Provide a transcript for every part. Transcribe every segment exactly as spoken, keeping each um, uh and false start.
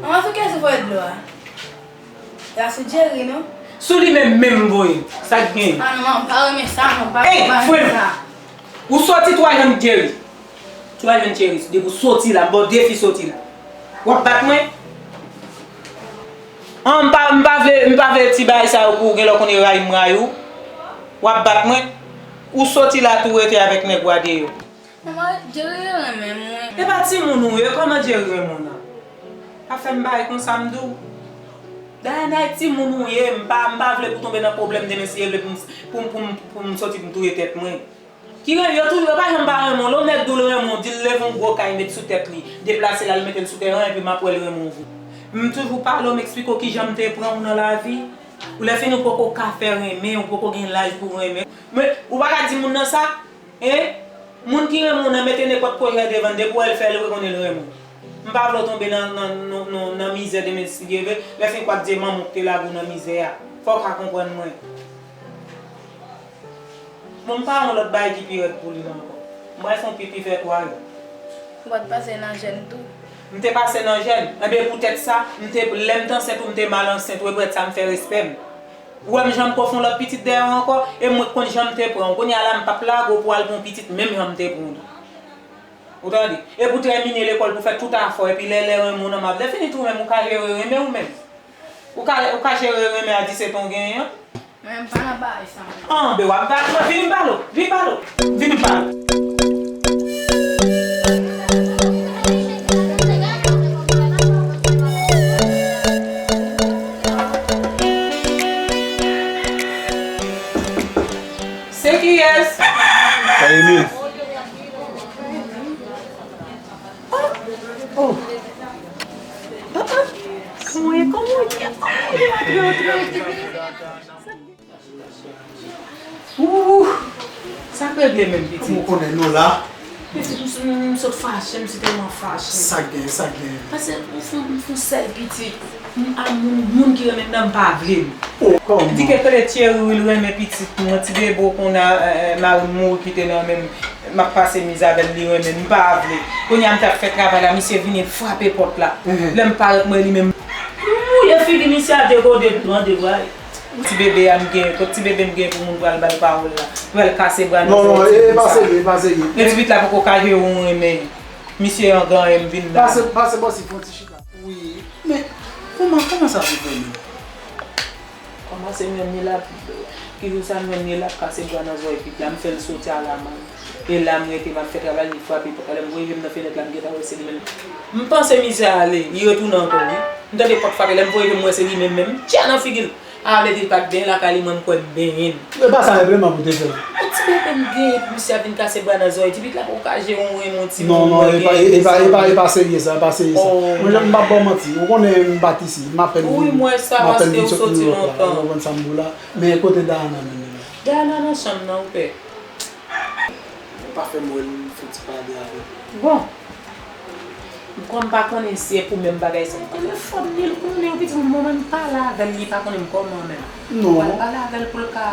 Manman, sou kiyès ou voye dlo a? E pa sou Jerry, non? Sou li menm menm m voye. Sa k gen? Ah non, manman, m pa renmen sa, non, m pa renmen sa. Ey, frè m! Ou soti twa jwenn Jerry. Twa jwenn Jerry, depi w soti la, m ba w defi soti la. W ap bat mwen? An, m pa, m pa vle, m pa vle ti bagay sa yo pou ou, gen lè w konn rayi m rayi w. W ap bat mwen? Ou soti la tou rete avèk nèg w a deyò. Manman, Jerry renmen mwen. E pa timoun ou ye, kòman Jerry renmen w nan? Pa fè m bagay konsa m di w. Dayè, Nay, timoun ou ye, m pa, m pa vle pou tonbe nan pwoblèm demen si Dye vle pou m, pou m, pou m, pou m soti pou m touye tèt mwen. Ki ren-, yo toujou, yo pa janm pa renmen w. Lè yon nèg di w l renmen w, di l leve yon gwo kay met sou tèt li, deplase l al mete l sou tèren an, epi m ap wè l renmen w vre. M toujou pale w, m eksplike w kijan m te pran w nan lavi. Ou lè fini ou poko ka fè renmen, ou poko gen laj pou renmen. Men, ou pa ka di moun nan sa, en? Moun ki renmen w nan mete nenpòt pwojè devan l, depi w wè l fè l, ou rekonnen l renmen w. M pa vle w tonbe nan, nan, nan, nan, nan mizè demen si Dye vle. Lè fini w ap di e manman w ki te lage w nan mizè a. Fò w ka konprann mwen. Bon, m pa yon lòt bagay ki pi rèd pou li la ankò. M pral fè yon pipi fè twa jou. Ou pa t pase nan jèn tou? M te pase nan jèn. Enben, poutèt sa, m te, lè m t ansent ou, m te mal ansent, ou wè poutèt sa m fè respè m. Ou wè m jan m ko fè yon lòt pitit dèyè w ankò, e mwen k konn jan m te pran w. Kounye a la, m p ap lage w pou w al pran yon pitit menm jan m te pran w la. Ou tande? E pou tèmine lekòl, pou fè tout afè w, epi lè, lè renmen w nan m ap, lè fini tou menm, ou ka jere renmen w menm. Ou ka, ou ka jere renmen a disèt an w genyen an? Mwen, m pa nan bagay sa. Anben, w ap bat mwen, vin m pale w, vin pale w, vin m pale w. Se kiyès? Sa Emil. Oh! Oh! Ah, ah! Kòman w ye? Kòman w ye? Kòman w ye? Antre, antre, antre. Ouh! Sa k regle menm, pitit? Kòman w konnen nou la? Pitit, m, m, m sot fache, m si tèlman fache. Sa k gen, sa k gen? Paske m fè, m fè yon sèl pitit. M, a moun, moun ki renmen m nan, m pa vle l. Oh, kòman? Di ke kle Thierry, wi, l renmen pitit mwen, ti bebe w konn a, eh, eh, mari m mouri kite nan men m. M ap pase mizè avè l, li renmen m, m pa vle. Kounye a m t ap fè travay la, misye vini frape pòt la. Mhm. Lè m parèt m wè li menm. M mouye figi misye a de kote, m tou an de bra. Ti bebe a m gen, kot ti bebe m gen pou moun pral ba l pawòl la. Pral kase bra nan zòrèy ti bebe sa. Non, non, e pa serye, e pa serye. Men ti pitit la poko ka jere yon renmen. Misye an gran, m vin la. Pase, pase bò si fon ti chita. Wi, men kòman, kòman sa pou fè menm? Kòmanse m jwenn li l ap, ki jou sa m jwenn li l ap kase bwa nan zòrèy pitit la, m fè l soti alamann. E la m rete, m ap fè travay, li frape pòt la. Lè m voye je m nan fenèt la, m gentan wè se li menm. M panse mizè a ale, li retounen ankò, wi. M tande pòt frape, lè m voye je m wè se li menm menm, m tchè nan figi l. A vle di li pa t benyen lakay li, mwen m kwè m benyen l. E pa sa enpleman pou te fè. Yon ti bebe m genyen pou misye ap vin kase bwa nan zòrèy, ti pitit la poko ka jere yon renmen yon timoun. Non, non, e pa, e pa, e pa, e pa serye sa, e pa serye sa. Oh. Mwen, m p ap ba w manti. Ou konnen m pa t isi, m apèn vin, m apèn vin sot New York la. Ou konprann sa m di w la. Men kote Dayana menm menm? Dayana nan chanm nan, ou pè. Ou pa fè m wè l, m fè ti pale avè l. Bon. Kòm m pa konnen si e pou menm bagay sa, m konnen fòm ni l konnen, ou pitit mwen, mwen m pale avè l, li pa konnen m kòman menm. Non. Ou pral pale avè l pou l ka,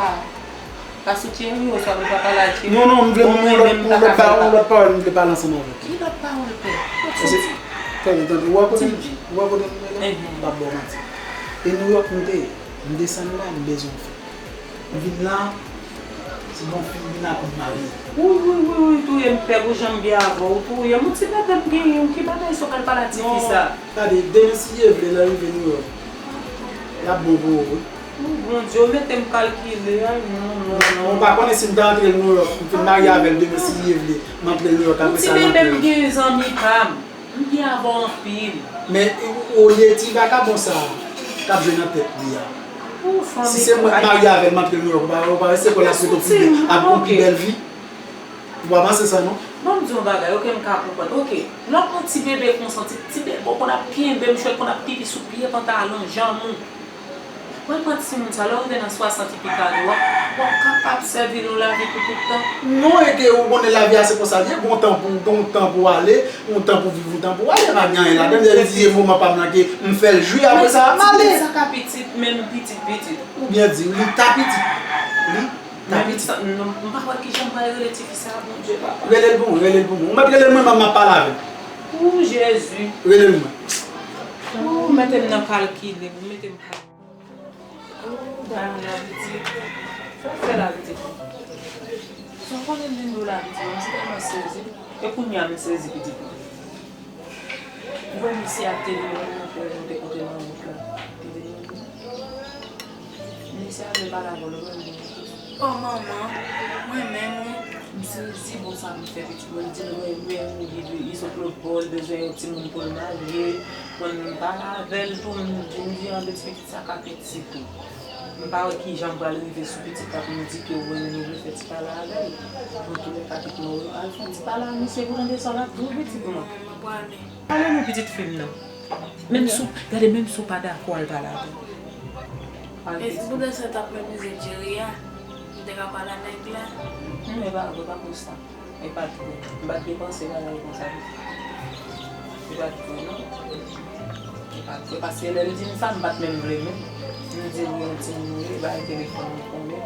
ka sou Thierry, oswa pou l ka pale a Thierry. Non, non, m vle yon lòt, yon lòt pa, yon lòt pawòl m vle pale ansanm avè l. Ki lòt pawòl, pè? Tande, tande, ou wè kote m, ou wè kote m ye la? M p ap ba w manti. E New York m te ye, m desann la, m bezwen w fè. M vin la, se bon fi m vin ak yon mari. Wi, wi, wi, wi, touye m pè pou jan m byen avè w, touye m, yon ti bebe m genyen, ki bagay sa w pral pale a tifi sa? Non, gade, demen si Dye vle, lè l rive New York, l ap bon pou ou, wi. O Bondye, w mete m kalkile, ay, non, non, non. Ou pa konnen si m ta antre New York, m fin marye avè l demen si Dye vle, m antre New York, apre sa l antre. Yon ti bebe m genyen, zanmi pa m. M byen avè w anpil. Men, olye ti vakabon sa a k ap jwe nan tèt li a. Si se mwen k marye avè l, m antre New York, ou pa, ou pa wè se kwè l ap rete pi bèl, ap gon pi bèl vi? Ou pa panse sa, non? Ban m di w yon bagay, oke, m ka konprann. Oke, lè w pran ti bebe konsa, ti, ti bebe w konn ap kenbe, m chwèt konn ap pipi sou pye pantalon, janm ou. Mwen pran timoun sa, lè w rive nan swasant epi kare, w ap, w ap kapab sèvi nou lavi pou tout tan. Non, e ke ou konnen lavi a se konsa l ye, gon tan pou, gon tan pou ale, yon tan pou viv, yon tan pou ale, pa gen anyen ladan l. Li di e moman pa m nan ke m fè l jwi, apre sa, m ale. Sa ka pitit, menm pitit, pitit. Ou byen di, li ta pitit. Li ta pitit. Non, m pa wè kijan m pral rele tifi sa a, Bondye, papa. Rele l pou mwen, rele l pou mwen. Ou mèt rele l mwen menm, m ap pale avè l. O Jezi. Rele l mwen. O Ou mete m nan kalkile, ou mete m kalkile. Oh, Dayana pitit. Sa w fè la pitit mwen? Sa w konnen m vin di w la pitit mwen, m tèlman sezi. E kounye a m sezi pitit mwen. Ou wè misye ak telefòn nan frè nou te kontre nan wout la. Li vin di, misye a vle pale avè w, li wè m vin. Oh manman, mwen menm wi. M sezi bon sa m fè pitit mwen, m di l mwen, mwen, li, li sot lòtbò, li bezwen yon timoun pou l marye. Mwen, m pale avè l tou, m di, m di, an de ti pitit sa ka pitit tou. M pa wè kijan m pral rive sou pitit la pou m di ke ou renmen, m vle fè ti pale avè l. Antoulèka, pitit mwen, al fè ti pale a misye pou tande sa l ap di w, pitit mwen. Mwen, mwen prale. Pale non, pitit fi m nan. Menm si w, gade, menm si w pa dakò, al pale avè l. Al, pitit fi m. E si poutèt sa t ap meprize Jerry a, m te ka pale a nèg la? Non, e pa vre, pa pou sa. E pa t vre. M pa t gen panse bagay konsa. E pa t vre, non. E pa t vre, paske lè l di m sa, m pa t menm vle menm. M di l, wi, yon timoun wi, bay telefòn, ou konnen.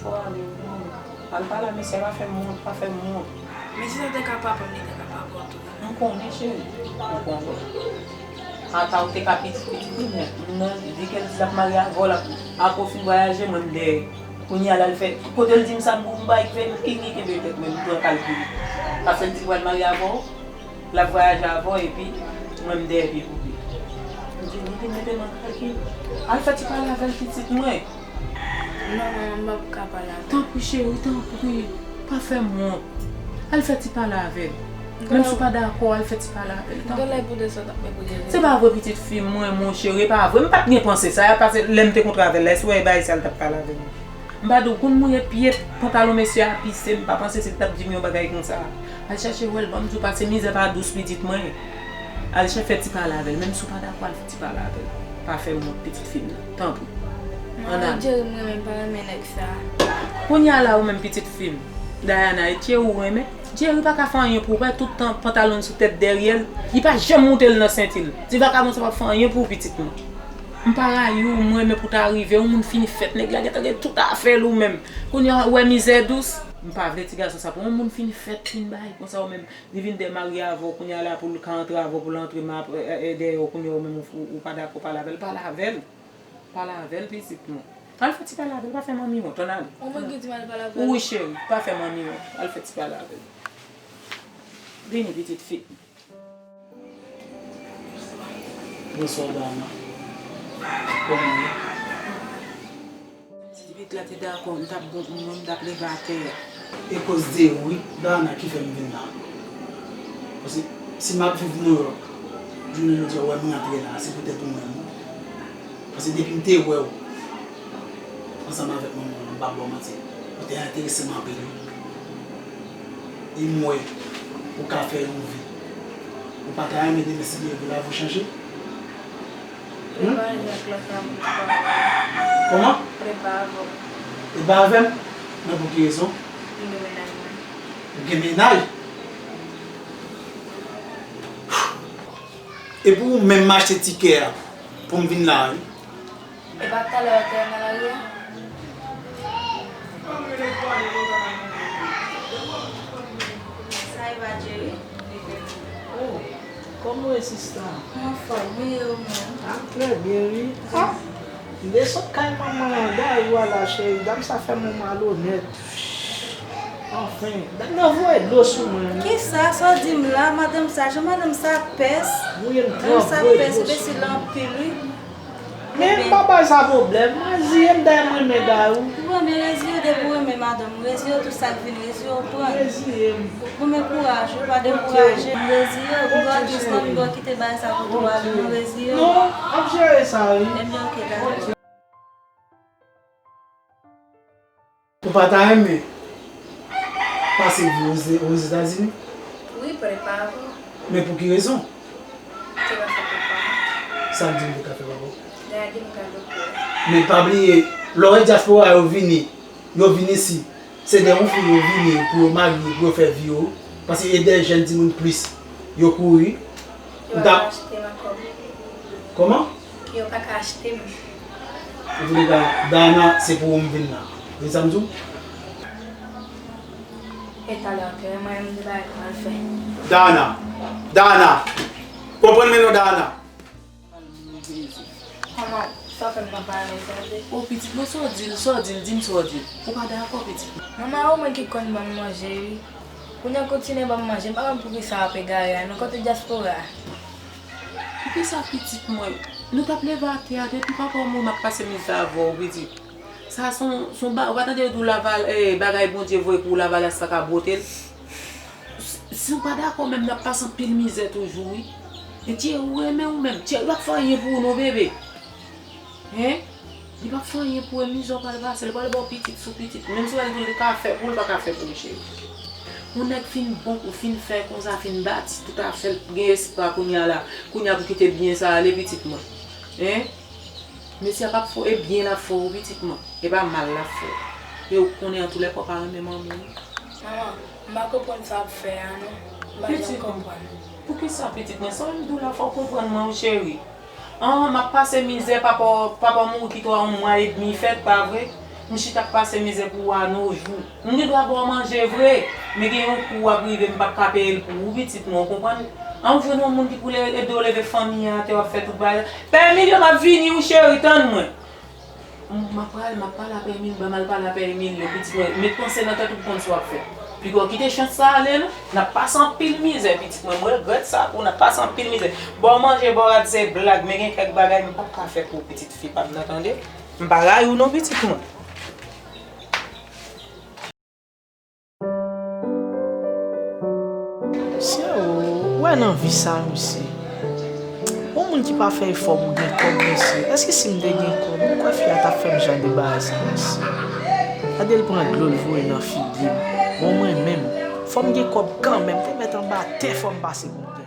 Fò ale, wi. Al pale a misye, pa fè m wont, pa fè m wont. Men si sa te ka papa m, li te ka papa w tou. M konnen, cheri. M konnen. Ata ou te ka pitit, pitit li, men non, vi ke l di l ap marye avè w, l ap, apre w fin vwayaje, mwen m dèyè. Kounye a la l fè, kote l di m sa, m pou m bay, fè m pini kenbe tèt mwen, m pran kalkile. Paske l di l pral marye avè w, l ap vwayaje avè w, epi mwen m dèyè pye pou pye. M di, li te mete m an kalkil. Al fè ti pale avè l, pitit mwen. Non, manman, m p ap ka pale avè l. Tanpri, cheri, tanpri. Pa fè m wont. Al fè ti pale avè l. Menm si w pa dakò, al fè ti pale avè l, tanpri. Gade pou de sa t ap meprize. Se pa vre, pitit fi m, mwen, mon cheri, e pa vre. M pa t gen panse sa, paske lè m te kontre avè l la, èske w wè bagay sa l t ap pale avè m? M pa di w, konn mouye pye pantalon mesye a pise, m pa panse se l t ap di m yon bagay konsa. Al chache wè l, ban m di w, pase mizè pa dous, pitit mwen. Al chè fè ti pale avè l, menm si w pa dakò, al fè ti pale avè l. Pa fè m wont, pitit fi m nan, tanpri. Ann ale. Jerry, m renmen, m pa renmen nèg sa. Kounye a la, ou menm, pitit fi m, Dayana, e Jerry ou renmen? Jerry pa ka fè anyen pou ou, wè tout tan pantalon l sou tèt dèyè l, li pa janm moute l nan senti l. Ti vakabon sa p ap fè anyen pou ou, pitit mwen. M pa rayi w, m renmen pou w ta rive, yon moun fini fèt, nèg la gentan gen tout afè l ou menm. Kounye a, ou wè mizè dous? M pa vle ti gason sa pou yon moun fini fèt, fin bay konsa ou menm. Li vin dèyè marye avè w, kounye a la pou l ka antre avè w, pou l antre ma-, e, e, dèyè w, kounye a ou menm ou, ou, ou pa dakò pale avè l, pale avè l. Pale avè l, pitit mwen. Al fè ti pale avè l, pa fè manmi wont, ann ale. Ou mwen ki di m al pale avè l? Wi, cheri, pa fè manmi wont, al fè ti pale avè l. Vini, pitit fi. Bonswa, Dana. Kòman w ye? Si pitit la te dakò, m t ap bon pou mwen, m t ap leve atè a. E koz de ou wi, Dana, ki fè m vin la. Paske si m ap viv Nouyòk, jounen jodi a, ou wè m rantre la, se poutèt ou menm wi. Paske depi m te wè w ansanm avèk manman w, m p ap ba w manti, ou te enterese m anpil wi. E m wè ou ka fè yon vi. Ou pa ta renmen demen si Dye vle lavi w chanje? Hmm? Prepare ak lòt la pou w pa wè. Kòman? Prepare avè w. Prepare avè m? Men pou ki rezon? M gen mennaj mwen. Ou gen mennaj? E pou ou menm m achte tikè a pou m vin la wi. E pa talè w te nan lari a? Sa e pa Jerry? Oh, kòman w ye sista? Mwen anfòm wi, e ou menm? Ah, trè byen wi. Ah, m te sot kay manman Dayou a la cheri, dam sa fè m yon malonèt. Anfen, dam nan voye dlo sou mwen wi. Kisa sa w di m la? Madanm sa, jan madanm sa pès. Wi, m trè voye dlo sou mwen. Madanm sa pès, enbesil anpil wi. Men m pa bay sa pwoblèm. Reziye m dayè m renmen Dayou. Ou renmen reziye w, depi w renmen madanm ou, reziye w, tout sa k vin reziye w pran. Reziye m. Bon, men kouraj wi, pa dekouraje. M reziye w, m gen tris nan m gen kite bay sa kote w ale, m reziye w. Non, ap jere sa wi. Ebyen, oke, dakò. Ou pa ta renmen pase vi w Oze-, Ozetazini? Wi, prepare. Men pou ki rezon? Te ka fè papa m. Sa l di m te ka fè papa w? Gade m ka dokò. Men pa bliye, lè w wè dyaspora yo vini, yo vin isi, se de yon fi yo vini pou yo marye, pou yo fè vi yo, paske e de jèn timoun plis, yo kouri. Yo pa ka achte m ankò. Kòman? Yo pa ka achte m. Antouleka, Dayana, se pou ou m vin la. Ou tande sa m di w? E talè, ok, mwen menm gen bagay pou m al fè. Dana! Dana! Konprann mwen non, Dana! Manman, sa w fè m pa pale, tande? O pitit mwen, sa w di l, sa w di l, di m sa w di l. Ou pa dakò, pitit mwen? Manman, ou menm ki konn ban m manje, wi. Kounye a kontinye ban m manje, m pa konn poukisa w ap egare a, nan kote dyaspora a. Poukisa, pitit mwen? Nou t ap leve atè a, depi papa w mouri, m ap pase mizè avè w, pitit. Sa se yon, se yon ba-, ou pa tande yo di w laval, eh, bagay Bondye voye pou ou, lavalas pa ka bwote l. Si, si w pa dakò menm, n ap pase anpil mizè toujou, wi. E Thierry, ou renmen ou menm. Thierry p ap fè anyen pou ou non, bebe. Hein? Li p ap fè anyen pou ou, e mizè w pral pase, li pral ba w pitit sou pitit. Menm si w al di w li ka fè pou ou, li pa ka fè pou ou, cheri. Yon nèg fin bon, ou fin fè konsa, fin bati tout afè l, gen espwa kounye a la. Kounye a pou kite byen sa ale, pitit mwen. Hein? Mesye a p ap fè w, e byen l ap fè w, pitit mwen. E pa mal l ap fè w. E ou konnen, antoulèka, w pa renmen manman w. Manman, m pa konprann sa w ap fè a, non. M pa janm konprann. Poukisa, pitit mwen? Sa m di w la, fò w konprann mwen, wi, cheri. An, m ap pase mizè, papa w, papa w mouri kite w a yon mwa edmi fèt, pa vre? M chita ap pase mizè pou ou a nojou. M gen dwa ba w manje vre, men gen yon kou w ap rive, m p ap ka peye l pou ou, pitit mwen, ou konprann? An, ou jwenn yon moun ki pou le-, ede w leve fanmi an atè, w ap fè tout bagay. Pè Emilio, m ap vini, wi, cheri, tann mwen. M, m ap pral, m ap pale a Pè Emilio, ban m al pale a Pè Emilio, pitit mwen. Met panse nan tèt ou pou konn sa w ap fè. Piga w kite chans sa ale, non. N ap pase anpil mizè, pitit mwen. Mwen regrèt sa pou ou, n ap pase anpil mizè. Ba w manje, ba w rad, se blag, men gen kèk bagay m p ap ka fè pou ou, pitit fi pa m nan, tande? M pa rayi w non, pitit mwen. Sè, ou wè nan vi sa, mesye. Yon moun ki pa fè efò pou gen kòb, mesye. Èske si m te gen kòb, ou kwè fi a t ap fè m jan de bagay sa, mesye? Gade l pran dlo, l voye nan figi m. Bon, mwen menm, fò m gen kòb kanmenm. Te mèt anba tè, fò m pase pou m